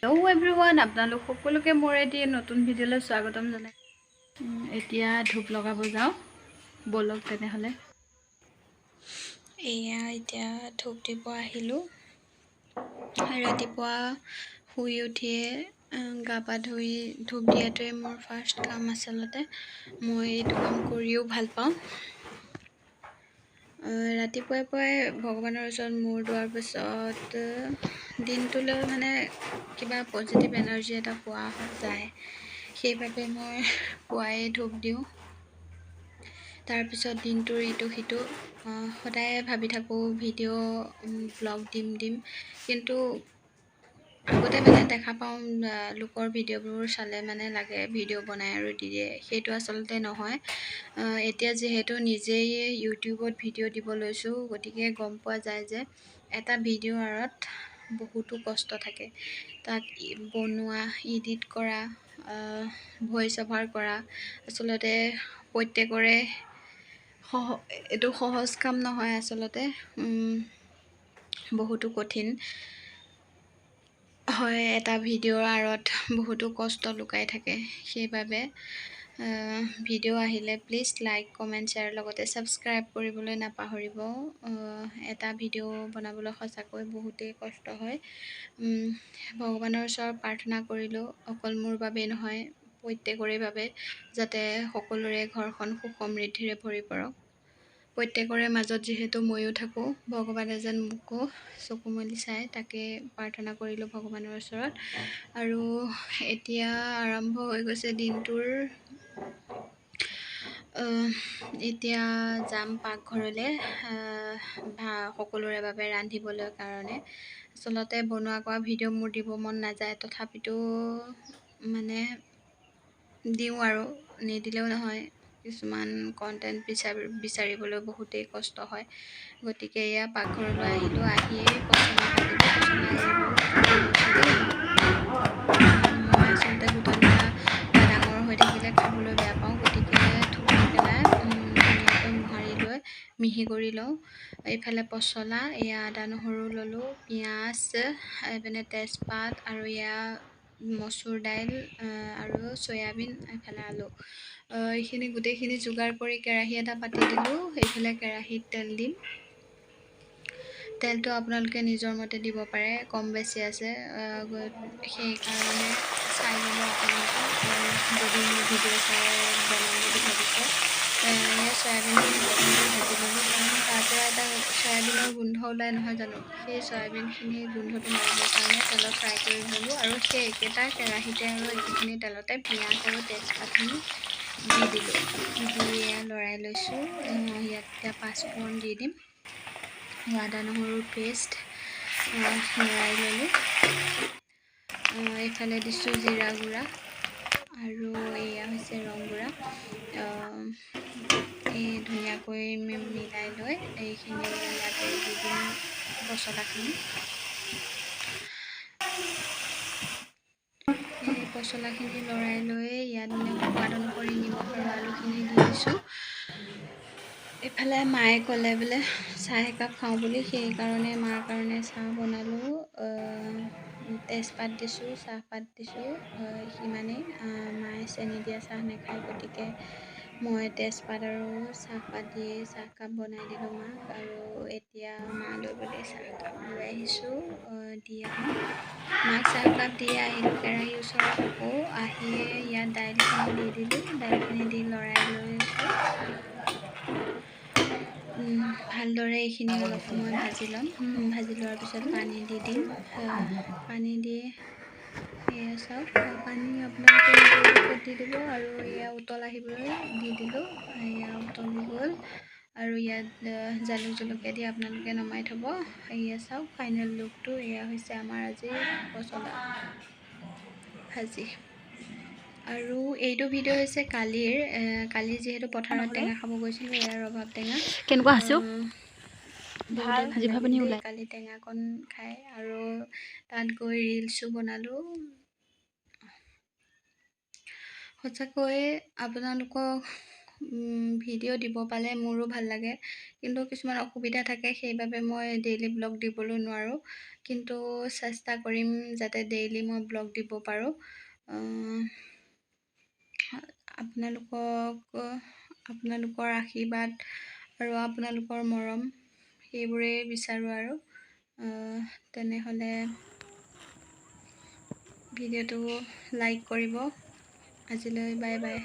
Hello' everyone, আপোনালোক সকলোকে মোৰ এটি নতুন ভিডিঅ'লৈ স্বাগতম জনাই। এতিয়া ধূপ লগাব যাওঁ, ব'লক তেনেহ'লে। এয়া এতিয়া ধূপ দিব আহিলোঁ। ৰাতিপুৱা শুই উঠিয়ে গা পা ধুই ধূপ দিয়াটোৱে মোৰ ফাৰ্ষ্ট কাম। আচলতে মই এইটো কাম কৰিও ভাল পাওঁ। ৰাতিপুৱাই পুৱাই ভগৱানৰ ওচৰত মূৰ দোৱাৰ পিছত দিনটোলৈ মানে কিবা পজিটিভ এনাৰ্জি এটা পোৱা যায়, সেইবাবে মই পুৱাই ধূপ দিওঁ। তাৰপিছত দিনটোৰ ইটো সিটো সদায় ভাবি থাকোঁ ভিডিঅ' ব্লগ দিম দিম, কিন্তু আগতে মানে দেখা পাওঁ লোকৰ ভিডিঅ'বোৰ চালে মানে লাগে ভিডিঅ' বনাই আৰু দি দিয়ে, সেইটো আচলতে নহয়। এতিয়া যিহেতু নিজেই ইউটিউবত ভিডিঅ' দিব লৈছোঁ, গতিকে গম পোৱা যায় যে এটা ভিডিঅ'ৰ আঁৰত বহুতো কষ্ট থাকে। তাক বনোৱা, এডিট কৰা, ভইচ অভাৰ কৰা, আচলতে প্ৰত্যেকৰে এইটো সহজ কাম নহয়, আচলতে বহুতো কঠিন হয়। এটা ভিডিঅ'ৰ আঁৰত বহুতো কষ্ট লুকাই থাকে। সেইবাবে ভিডিঅ' আহিলে প্লিজ লাইক, কমেণ্ট, শ্বেয়াৰ লগতে ছাবস্ক্ৰাইব কৰিবলৈ নাপাহৰিব। এটা ভিডিঅ' বনাবলৈ সঁচাকৈ বহুতেই কষ্ট হয়। ভগৱানৰ ওচৰত প্ৰাৰ্থনা কৰিলোঁ অকল মোৰ বাবেই নহয়, প্ৰত্যেকৰে বাবে, যাতে সকলোৰে ঘৰখন সুখ সমৃদ্ধিৰে ভৰি পৰক। প্ৰত্যেকৰে মাজত যিহেতু ময়ো থাকোঁ, ভগৱানে যেন মোকো চকু মেলি চায়, তাকে প্ৰাৰ্থনা কৰিলোঁ ভগৱানৰ ওচৰত। আৰু এতিয়া আৰম্ভ হৈ গৈছে দিনটোৰ। এতিয়া যাম পাকঘৰলৈ সকলোৰে বাবে ৰান্ধিবলৈ কাৰণে। আচলতে বনোৱা কৰা ভিডিঅ' মোৰ দিব মন নাযায়, তথাপিতো মানে দিওঁ আৰু, নিদিলেও নহয়। কিছুমান কণ্টেণ্ট বিচাৰিবলৈ বহুতেই কষ্ট হয়। গতিকে এয়া পাকঘৰলৈ আহিলোঁ, আহিয়েই পচলা কাটিলোঁ। পচলা এইবোৰ মই আচলতে গোটা গোটা বা ডাঙৰ হৈ থাকিলে খাবলৈ বেয়া পাওঁ, গতিকে থুপি পেলাই ধুনীয়াকৈ মোহাৰি লৈ মিহি কৰি লওঁ। এইফালে পচলা, এয়া আদা নহৰু ল'লোঁ, পিঁয়াজ, এইপিনে তেজপাত আৰু এয়া মচুৰ দাইল আৰু চয়াবিন, এইফালে আলু। এইখিনি গোটেইখিনি যোগাৰ কৰি কেৰাহী এটা পাতি দিলোঁ। এইফালে কেৰাহীত তেল দিম। তেলটো আপোনালোকে নিজৰ মতে দিব পাৰে, কম বেছি আছে, সেইকাৰণে চাই ল'ব আপোনালোকে যদি মোৰ ভিডিঅ' চাই বনাম বুলি ভাবিছে। এয়া চয়াবিনখিনি প্ৰথমতে ভাজি ল'লোঁ, কাৰণ তাৰ পৰা এটা চয়াবিনৰ গোন্ধ ওলাই নহয় জানো, সেই চয়াবিনখিনিৰ গোন্ধটো মাৰিবৰ কাৰণে তেলত ফ্ৰাই কৰি ল'লোঁ। আৰু সেই একেটা কেৰাহীতে আৰু একেখিনি তেলতে পিঁয়াজ আৰু তেজপাতখিনি দি দিলোঁ, দি এয়া লৰাই লৈছোঁ। ইয়াত এতিয়া পাঁচফোৰণ দি দিম, আদা নহৰুৰ পেষ্ট লৰাই ল'লোঁ। এইফালে দিছোঁ জিৰা গুড়া আৰু এয়া হৈছে ৰং গুড়া। এই ধুনীয়াকৈ মিলাই লৈ এইখিনি ইয়াতে দি দিম পচলাখিনি। এই পচলাখিনি লৰাই লৈ ইয়াত সোৱাদ অনুসৰি নিমখ আৰু আলুখিনি দি দিছোঁ। এইফালে মায়ে ক'লে বোলে চাহ একাপ খাওঁ বুলি, সেইকাৰণে মাৰ কাৰণে চাহ বনালোঁ। তেজপাত দিছোঁ, চাহপাত দিছোঁ, সিমানেই। মায়ে চেনি দিয়া চাহ নাখায়, গতিকে মই তেজপাত আৰু চাহপাত দিয়ে চাহকাপ বনাই দিলোঁ মাক। আৰু এতিয়া মালৈ বুলি চাহকাপ লৈ আহিছোঁ, দি আহোঁ মাক চাহকাপ দি আহিলোঁ কেৰাহীৰ ওচৰত। আকৌ আহিয়ে ইয়াত দাইলখিনি দি দিলোঁ, দাইলখিনি দি লৰাই লৈ আছোঁ ভালদৰে। এইখিনি অলপ সময় ভাজি ল'ম। ভাজি লোৱাৰ পিছত পানী দি দিম। পানী দি এয়া চাওক, পানী আপোনালোকে নিজৰ জোখত দি দিব। আৰু এয়া উতল আহিবলৈ দি দিলোঁ, এয়া উতলি গ'ল। আৰু ইয়াত জালুক জলকীয়া দি আপোনালোকে নমাই থ'ব। এয়া চাওক ফাইনেল লুকটো। এয়া হৈছে আমাৰ আজিৰ পচলা ভাজি। আৰু এইটো ভিডিঅ' হৈছে কালিৰ। কালি যিহেতু পথাৰত টেঙা খাব গৈছিলোঁ, এয়া ৰবাব টেঙা। কেনেকুৱা হৈছে? ভাল জিভা পানী ওলাই। কালি টেঙাকণ খাই আৰু তাত গৈ ৰিলচো বনালোঁ। সঁচাকৈয়ে আপোনালোকক ভিডিঅ' দিব পালে মোৰো ভাল লাগে, কিন্তু কিছুমান অসুবিধা থাকে, সেইবাবে মই ডেইলি ব্লগ দিবলৈ নোৱাৰোঁ। কিন্তু চেষ্টা কৰিম যাতে ডেইলি মই ব্লগ দিব পাৰোঁ। আপোনালোকৰ আশীৰ্বাদ আৰু আপোনালোকৰ মৰম সেইবোৰেই বিচাৰোঁ আৰু। তেনেহ'লে ভিডিঅ'টো লাইক কৰিব। আজিলৈ বাই বাই।